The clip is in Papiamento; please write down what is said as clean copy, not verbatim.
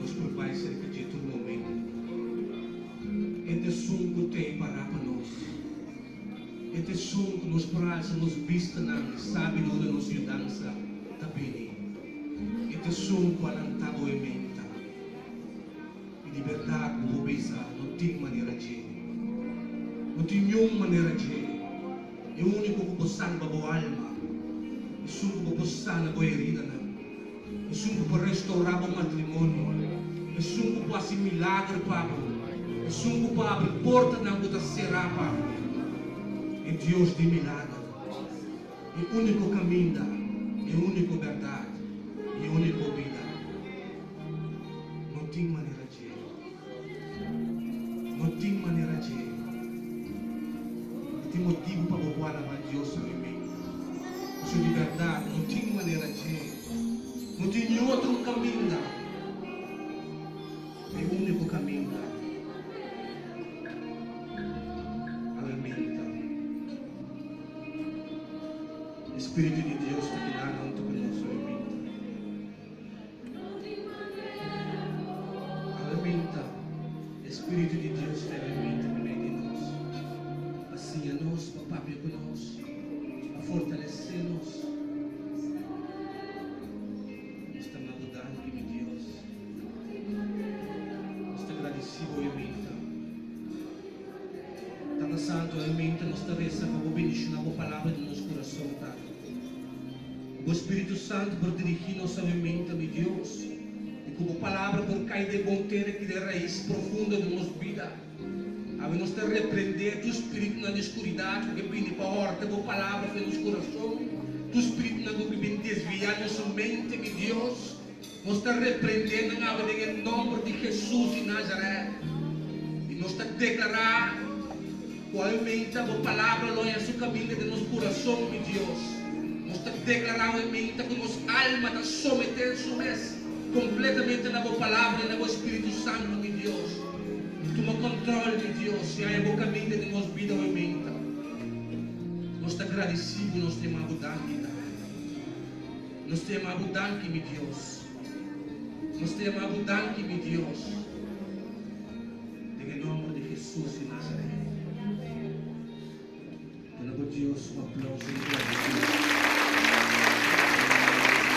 Nos por bai serka dje tur momento. E ta esun ku t'ei pará pa nos. E ta esun ku nos por alsa nos bistanan i sabi di unda nos yudansa ta bini. E ta esun ku a lantá bo e menta. I di bèrdat bo por bisa, No tin manera dje. No tin niun manera dje. E úniko ku por salba bo alma, esun ku bo por sana bo heridanan, esun ku por restourá bo matrimonio, esun ku por hasi milager pa bo, esun ku por habri portanan ku ta será pa bo, e Dios di milager, e úniko kaminda, e úniko bèrdat i e úniko bida. No tin manera dje. No tin manera dje. I tin motibu pa bo por alabá Dios awe Ku su libertat no tin manera dje. No tin niun otro kaminda. E úniko kaminda awe menta. E Spiritu di Dios ta keda huntu ku nos awe menta. Awe-menta, e Spiritu di Dios ta awe-menta meimei di nos, pa siña nos, pa papia ku nos, pa fortalesé nos. Nos ta manda danki, mi Dios. Nos ta gradisí bo awe-menta. Tata Santu, awe-menta nos ta resa pa bo bendishoná bo Palabra den nos kurason, Tata. Ku bo Spiritu Santu por dirigí nos awe-menta, mi Dios, i ku bo Palabra por kai den bon tera i kria rais profundo den nos bida. Awe nos ta reprendé tur spiritunan di skuridat ku ke bini pa hòrta bo Palabra for nos kurason, tur spiritunan ku ke bini desviá nos mente, mi Dios. Nos ta reprendé nan awe den e nòmber di Hesus di Nazarèt, i nos ta deklará ku awe meinta bo palabra lo haña su kaminda den nos kurason, mi Dios. Nos ta deklará awe meinta ku nos alma ta someté su mes kompletamente na bo palabra i na bo Spiritu Santu, mi Dios. Tuma kòntròl, mi Dios, i haña bo kaminda den nos bida awe meinta. Nos ta gradisí bo, nos ta yama bo danki, Tata. Nos ta yama bo danki, mi Dios. Nos ta yama bo danki, mi Dios. Den e nomber di Jesus di Nazaret. Duna bo Dios un aplauso.